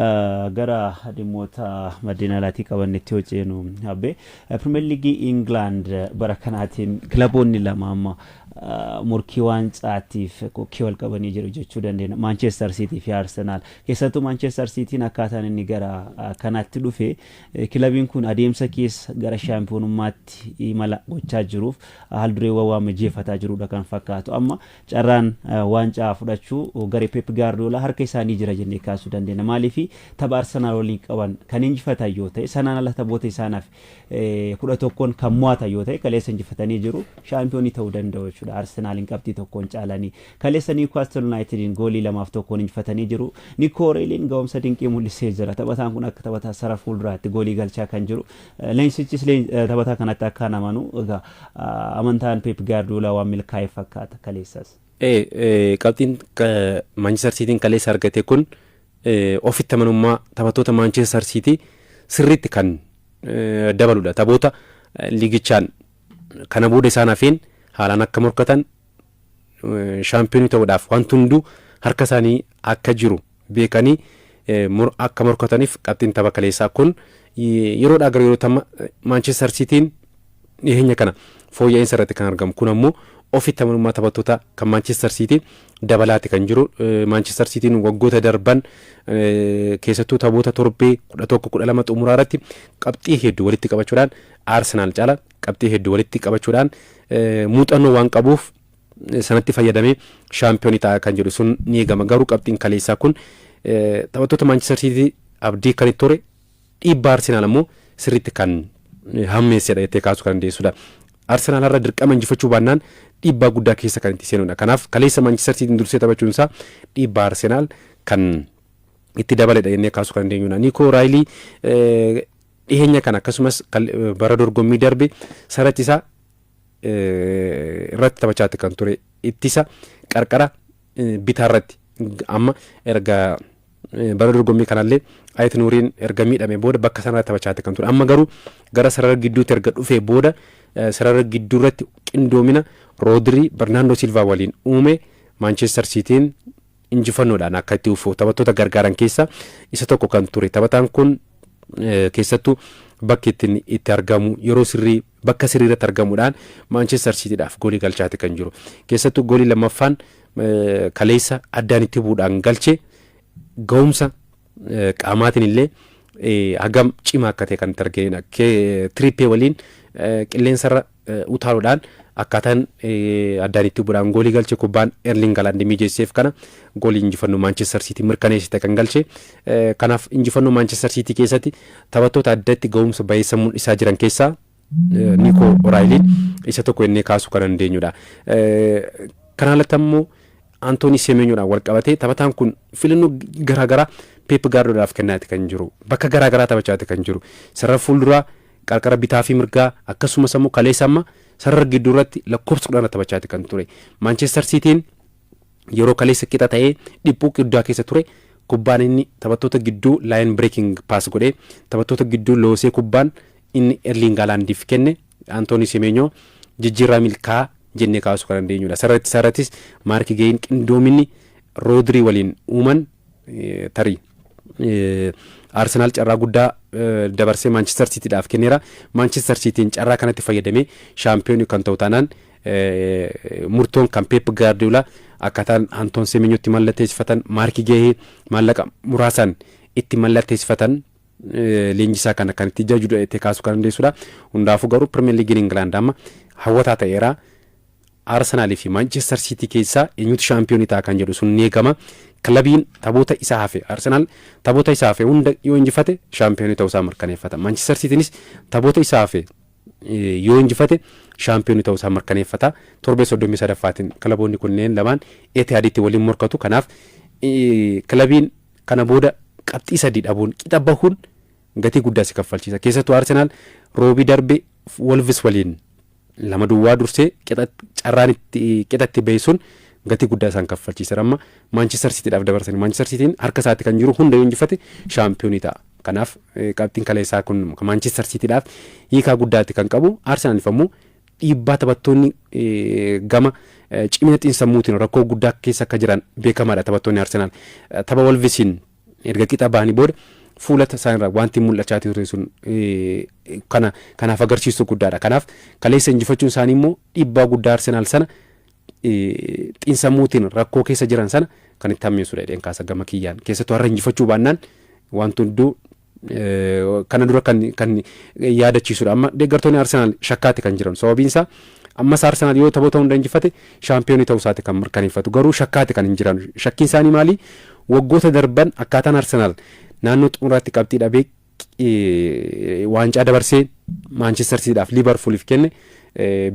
Gara dhimmoota maddeen alaatii qabannetti yoo ceenu, Abbee, Pirimeer Liigii Ingilaand bara kanaatiin kilaboonni lama amma morkii waancaatiif kokkee wal qabanii jiru jechuu dandeenya. Maanchestar Siitii fi Arsenaal. Keessattuu Maanchestar Siitiin akkaataan inni gara kanaatti dhufe, kilabiin kun adeemsa keessa gara shaampiyoonummaatti imala gochaa jiruuf haaldureewwan waan mijeeffataa jirudha kan fakkaatu. Amma carraan waancaa fudhachuu garee Pep Gaardiyoolaa harka isaanii jira jennee kaasuu dandeenya. Maaliif? Tapha Arsenaal waliin qaban kan injifatan yoo ta'e, sanaan ala taphoota isaanaaf 11n kan mo'atan yoo ta'e, kaleessa injifatanii jiru, shaampiyoonii ta'uu danda'u jechuudha. Arsenaaliin qabxii tokkoon caalanii. Kaleessa Niwukaastil Yuunaayitediin goolii 2f 1n injifatanii jiru. Nikoo Oreeliin ga'umsa dinqii mul'isee jira. Taphataan kun akka taphataa sara fuulduraatti goolii galchaa kan jiru. Leensichis taphataa kanatti akka amanu, egaa amantaan Pep Gaardiyoolaa waan milkaa'e fakkaata kaleessas. Qabxiin Maanchestar Siitiin kaleessa argate kun ofitti amanummaa taphattoota Maanchestar Siitii sirriitti kan dabaludha. Taphoota liigichaan kana booda isaan hafeen haalaan akka morkatan, shaampiyoonii ta'uudhaaf wanti hunduu harka isaanii akka jiru beekanii akka morkataniif qabxiin tapha kaleessaa kun yeroodhaa gara yerootti amma Maanchestar Siitiin dhiyeenya kana fooyya'insa irratti kan argamu kun ammoo ofitti amanummaa taphattoota kan Maanchestar Siitii dabalaati kan jiru. Maanchestar Siitiin waggoota darban keessattuu taphoota torbee 11, 12 xumuraa irratti qabxii hedduu walitti qabachuudhaan, Arsenaal caala qabxii hedduu walitti qabachuudhaan, muuxannoo waan qabuuf sanatti fayyadamee shaampiyoonii ta'a kan jedhu sun ni eegama. Garuu qabxiin kaleessaa kun taphattoota Maanchestar Siitii abdii kan itti ture, dhiibbaa Arsenaal ammoo sirriitti kan hammeessedha jettee kaasuu kan dandeessudha. Arsenaal har'a dirqama injifachuu baannaan dhiibbaa guddaa keessa kan itti seenudha. Kanaaf kaleessa Maanchestar Siitiin dursee taphachuun isaa dhiibbaa Arsenaal kan itti dabaledha jennee kaasuu kan dandeenyudha. Niikoo Raayilii dhiheenya kana akkasumas bara dorgommii darbe sarara isaa irratti taphachaatti kan ture, ittisa qarqara bitaa irratti. Amma erga bara dorgommii kanallee Ayit Nuuriin erga miidhame booda bakka sanarratti taphachaatti kan ture. Amma garuu gara sarara gidduutti erga dhufee booda sarara gidduu irratti qindoomina Roodirii, Bernaandoo Silvaa waliin uume Maanchestar Siitiin injifannoodhaan akka itti fufu taphattoota gargaaran keessaa isa tokko kan ture. Taphataan kun keessattuu bakki ittiin itti argamu yeroo sirrii bakka sirrii irratti argamuudhaan Maanchestar Siitiidhaaf goolii galchaati kan jiru. Keessattuu goolii lammaffaan kaleessa addaan itti bu'uudhaan galche ga'umsa qaamaatiin illee hagam cimaa akka ta'e kan itti arginedha. Tirippee waliin qilleensarra utaaluudhaan akkaataan addaan itti bu'uudhaan goolii galche, kubbaan Erling Haaland mijeesseef kana goolii injifannoo Maanchestar Siitii mirkaneessite kan galche. Kanaaf injifannoo Maanchestar Siitii keessatti taphattoota addatti ga'umsa bayeessa mul'isaa jiran keessaa Niikoo Oraayiliin isa tokko jennee kaasuu kan dandeenyudha. Kana alatti ammoo Antoonii Semenyoodhaan wal qabatee taphataan kun filannoo garaagaraa Pep Gaardiyoolaaf kennaati kan jiru. Bakka garaagaraa taphachaati kan jiru. Sarara fuulduraa, qarqara bitaa fi mirgaa, akkasumas ammoo kaleessa amma sarara gidduu irratti lakkoofsa 10 taphachaati kan ture. Maanchestar Siitiin yeroo kaleessa qixa ta'ee dhiphuu guddaa keessa ture, kubbaan inni taphattoota gidduu line breaking pass godhee taphattoota gidduu loosee kubbaan inni Erling Haalandiif kenne Antoonii Semenyoo jijjiirraa milkaa jennee kaasuu kan dandeenyudha. Sarara ittisaa irrattis Maarki Geeyin qindoominni Roodirii waliin uuman tarii Arsenaal carraa guddaa dabarsee Maanchestar Siitiidhaaf kenneera. Maanchestar Siitiin carraa kanatti fayyadamee shaampiyoonii kan ta'u taanaan, murtoon kan Pep Gaardiyoolaa akkaataan Antoon Semenyootti mallatteessifatan, Maarki Geehee maallaqa muraasaan itti mallatteessifatan, leenjisaa kana kan itti jajudha jettee kaasuu kan dandeessudha. Hundaafuu garuu Pirimeer Liigiin Ingilaand amma hawwataa ta'eera. Arsenaalii fi Maanchestar Siitii keessaa eenyutu shaampiyoonii ta'a kan jedhu sun ni eegama. Kilabiin taphoota isaa hafe, Arsenaal taphoota isaa hafe hunda yoo injifate shaampiyoonii ta'uu isaa mirkaneeffata. Maanchestar Siitiinis taphoota isaa hafe yoo injifate shaampiyoonii ta'uu isaa mirkaneeffata. Torbee 33ffaatiin kilaboonni kunneen lamaan Etihaaditti waliin morkatu. Kanaaf kilabiin kana booda qabxii sadii dhabuun, qixa bahuun gatii guddaa si kaffalchiisa. Keessattuu Arsenaal roobii darbe Wolves waliin 2-0 dursee qixa carraan itti qixa itti bahe sun gatii guddaa isaan kaffalchiiseera. Amma Maanchestar Siitiidhaaf dabarsanii, Maanchestar Siitiin harka isaatti kan jiru hunda yoo injifate shaampiyoonii ta'a. Kanaaf qabxiin kaleessaa kun Maanchestar Siitiidhaaf hiikaa guddaatti kan qabu. Arsenaaliif ammoo dhiibbaa taphattoonni gama cimina xiinsammuutiin rakkoo guddaa keessa akka jiran beekamaadha taphattoonni Arsenaal. Tapha Wolvesiin Erga qixa ba'anii booda fuula isaanirraa wanti mul'achaa ture sun kana kanaaf agarsiistuu guddaadha. Kanaaf kaleessa injifachuun isaanii immoo dhiibbaa guddaa Arsenaal sana xiinsammuutiin rakkoo keessa jiran sana kan itti hammeessudha jedheen kaasa gama kiyyaan. Keessattuu har'a injifachuu baannaan wanti hunduu kana dura kan yaadachiisudha. Amma deeggartoonni Arsenaal shakkaatti kan jiran, sababiin isaa ammas Arsenaal yoo taphoota hunda injifate shaampiyoonii ta'uu isaati kan mirkaneeffatu, garuu shakkaatti kan hin jiran. Shakkiin isaanii maali? Waggoota darban akkaataan Arsenaal naannoo xumuraatti qabxii dhabee waancaa dabarsee Maanchestar Siitiidhaaf, Liivarpuuliif kenne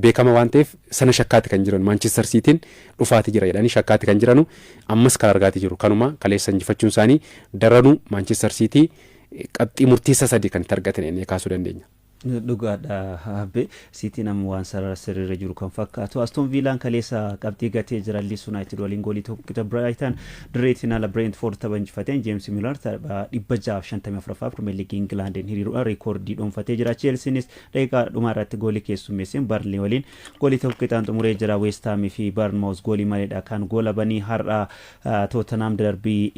beekama waan ta'eef sana shakkaatti kan jiran. Maanchestar Siitiin dhufaati jira jedhanii shakkaatti kan jiranu ammas kan argaati jiru kanuma. Kaleessa injifachuun isaanii daranuu Maanchestar Siitii qabxii murteessaa 3 kan itti argatan jennee kaasuu dandeenya. Dhugaadha Abbe. Siitiin amma waan sarara sirriirra jiru kan fakkaatu. Aston Villaan kaleessa qabxii gatee jira Leeds United waliin goolii 1 qixa. Brighton dirreetiin ala Brentford tapha injifateen James Milner tapha 654ffaa Pirimeer Liigii Ingilaandiin hiriiruudhaan reekoordii dhuunfatee jira. Chelseanis daqiiqaa dhumaa irratti goolii keessummeesseen Burnley waliin goolii 1 qixaan xumuree jira. West Ham fi Bournemouth goolii maleedha kan goolabanii. Har'a Tottenham darbii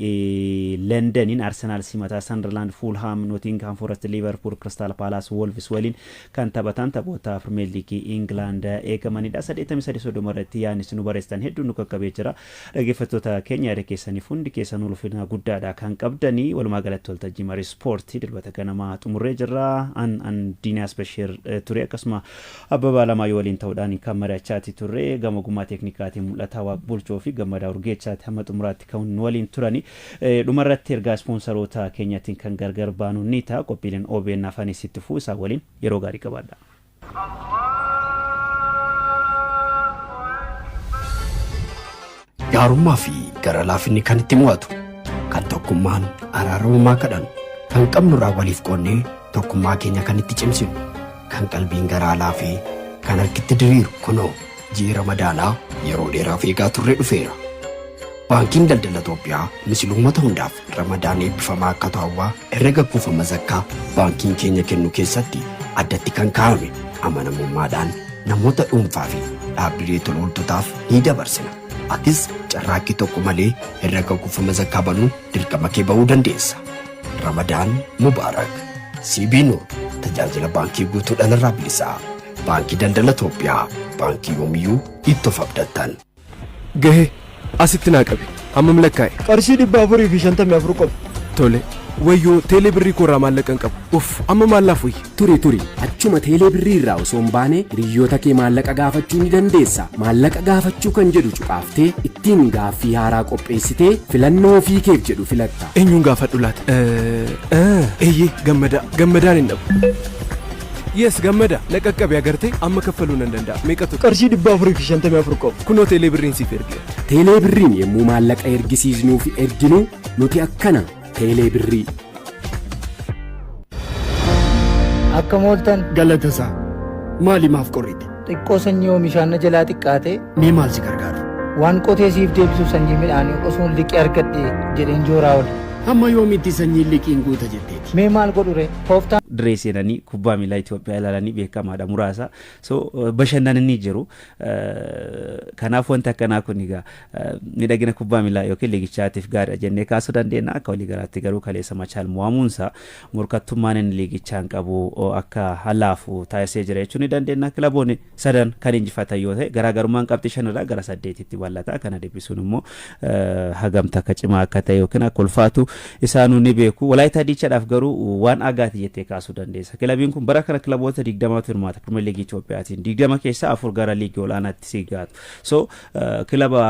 Londoniin Arsenal simataa. Sunderland, Fulham, Nottingham Forest, Liverpool, Crystal Palace, Wolves waliin kan taphatan taphoota Premier League England eegamanidha. 83 30 irratti yaadni nu barreessitan hedduu nu qaqqabee jira. Dhaggeeffattoota keenya, yaada keessaniif hundi keessan ulfina guddaadha kan qabdanii. Walumaa galatti waltajjii marii ispoortii Dilbata ganamaa xumurree jirra. An Diinaas Bashir ture, akkasuma Abbabaa Lamaayyoo waliin ta'uudhaan kan mari'achaati turre. Gama ogummaa teeknikaatiin Mul'ataa Waaq Bulchoo fi Gammadaa Urgeechaati hamma xumuraatti kan waliin turani. Dhumarratti ergaa ispoonsaroota keenyatiin kan gargar baanu ni ta'a. Qophiileen OBN afaanis itti fufuu isaan waliin yeroo gaarii qabaadha. Gaarummaa fi gara laafinni kan itti mo'atu, kan tokkummaan araara uumaa kadhannu, kan qabnurraa waliif qoonnee tokkummaa keenya kan itti cimsinu, kan qalbiin garaa laafee kan harkitti diriiru, kunoo ji'i Ramadaanaa yeroo dheeraaf eegaa turre dhufeera. Baankiin Daldala Itoophiyaa musliimota hundaaf Ramadaan eebbifamaa akka ta'u hawwaa, herrega kuufama zakkaa baankiin keenya kennu keessatti addatti kan kaa'ame amanamummaadhaan namoota dhuunfaa fi dhaabbilee tola ooltotaaf ni dabarsina. Atis carraaqqii tokko malee herrega kuufama zakkaa banuun dirqama kee bahuu dandeessa. Ramadaan Mubaarak. CBE Nuur, tajaajila baankii guutuu dhalarraa bilisaa. Baankii Daldala Itoophiyaa, baankii yoomiyyuu itti of abdattan. Gahe, asitti naa qabi. Hammam lakkaa'e? Qarshii 454 qofa. Tole. Wayyoo, teelee birrii koorraa maallaqa hin qabu. Uff, amma maallaaf wayya. Turi turi, achuma teelee birrii irraa osoo hin baane hiriyoota kee maallaqa gaafachuu ni dandeessa. Maallaqa gaafachuu kan jedhu cuqaaftee ittiin gaaffii haaraa qopheessitee filannoo ofii keef jedhu filatta. Eenyuun gaafadhu laata? Eeyyee, Gammadaa. Gammadaan hin dhabu. Yes, Gammada, na qaqqabe agartee, amma kaffaluu nan danda'a. Meeqatu? Qarshii 454 qofa. Kunoo teelee birriin siif ergeera. Teelee birriin yommuu maallaqa ergisiisnuu fi erginu nuti akkana. Teelee birrii. Akka mooltan. Galata isaa. Maali, maaf qorrite? Xiqqoo sanyii oomishaan na jalaa xiqqaate. Mee maal si gargaaru? Waan qotee siif deebisuuf sanyii midhaanii osoon liqii argadhe jedheen jooraa oole. Hamma yoomitti sanyiin liqiin guuta jetteeti? Mee maal godhu ree? Tooftaan. Dirree seenanii kubbaa miilaa Itoophiyaa ilaalanii beekamaadha muraasa. So bashannananii jiru. Kanaaf wanti akkanaa kun egaa miidhagina kubbaa miilaa yookiin liigichaatiif gaariidha jennee kaasuu dandeenya. Akka waliigalaatti garuu kaleessa Machaal mo'amuunsa morkattummaan inni liigichaan qabu akka laafu taasisee jira jechuu ni dandeenya. Kilaboonni sadan kan injifatan yoo ta'e garaagarummaan qabxii 5 irraa gara 8tti bal'ata. Kana dhiphisuun immoo hagamta akka cimaa akka ta'e yookiin akka ulfaatu isaanuu ni beeku. Walaayitaa Diichaadhaaf garuu waan agaati jettee kaasuu dandeessa. Kilabiin kun bara kana kilaboota 20tu hirmaata Pirimeer Liigii Itoophiyaatiin. 20 keessaa afur gara liigii olaanaatti sigaatu. So kilaba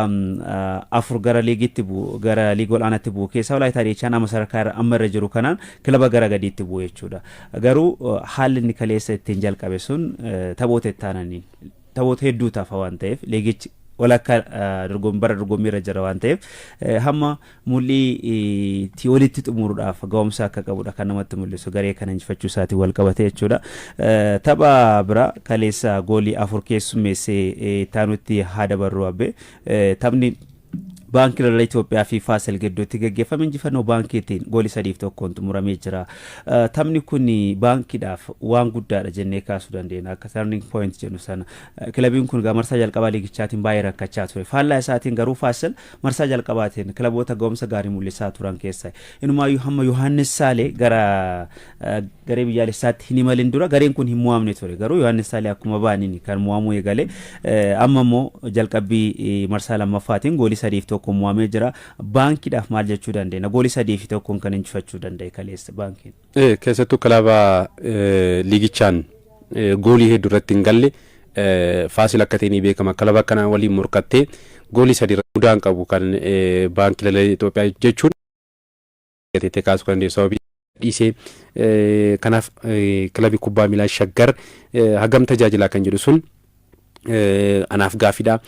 afur gara liigiitti bu'u, gara liigii olaanaatti bu'u keessaa Walaayitaa Diichaan amma sadarkaa irra amma irra jiru kanaan kilaba gara gadiitti bu'u jechuudha. Garuu haalli inni kaleessa ittiin jalqabe sun taphoota itti aananiin taphoota hedduu tafa waan ta'eef, liigichi walakkaa dorgommii bara dorgommii irra jira waan ta'eef, hamma mul'ii walitti xumuruudhaaf ga'umsa akka qabudha kan namatti mul'isu garee kana injifachuu isaatiin wal qabate jechuudha. Tapha bira kaleessa goolii afur keessummeessee taanutti haa dabarru, Abbe. Taphni Baankii Daldala Itoophiyaa fi Faasil gidduutti gaggeeffame injifannoo baankiitiin goolii 3-1n xumuramee jira. Taphni kun baankiidhaaf waan guddaadha jennee kaasuu dandeenya. Akka turning point jennu sana. Kilabiin kun marsaa jalqabaa liigichaatiin baay'ee rakkachaa ture. Faallaa isaatiin garuu Faasil marsaa jalqabaatiin kilaboota ga'umsa gaarii mul'isaa turan keessa. Inumaayyuu hamma Yohaannis Saalee gara garee biyyaalessaatti hin imalin dura gareen kun hin mo'amne ture. Garuu Yohaannis Saalee akkuma baaniin kan mo'amuu eegale. Amma immoo jalqabbii marsaa lammaffaatiin goolii 3-1 mo'amee jira. Baankiidhaaf maal jechuu dandeenya? Goolii 3-1n kan injifachuu danda'e kaleessa baankiin. Keessattuu kilaba liigichaan goolii hedduu irratti hin galle Faasil akka ta'e ni beekama. Kilaba kana waliin morkattee goolii 3 mudaan qabu kan Baankii Daldala Itoophiyaa jechuun gateettee kaasuu kan dandeessu sababii dhiisee. Kanaaf kilabii kubbaa miilaa Shaggar hagam tajaajilaa kan jedhu sun anaaf gaaffiidha.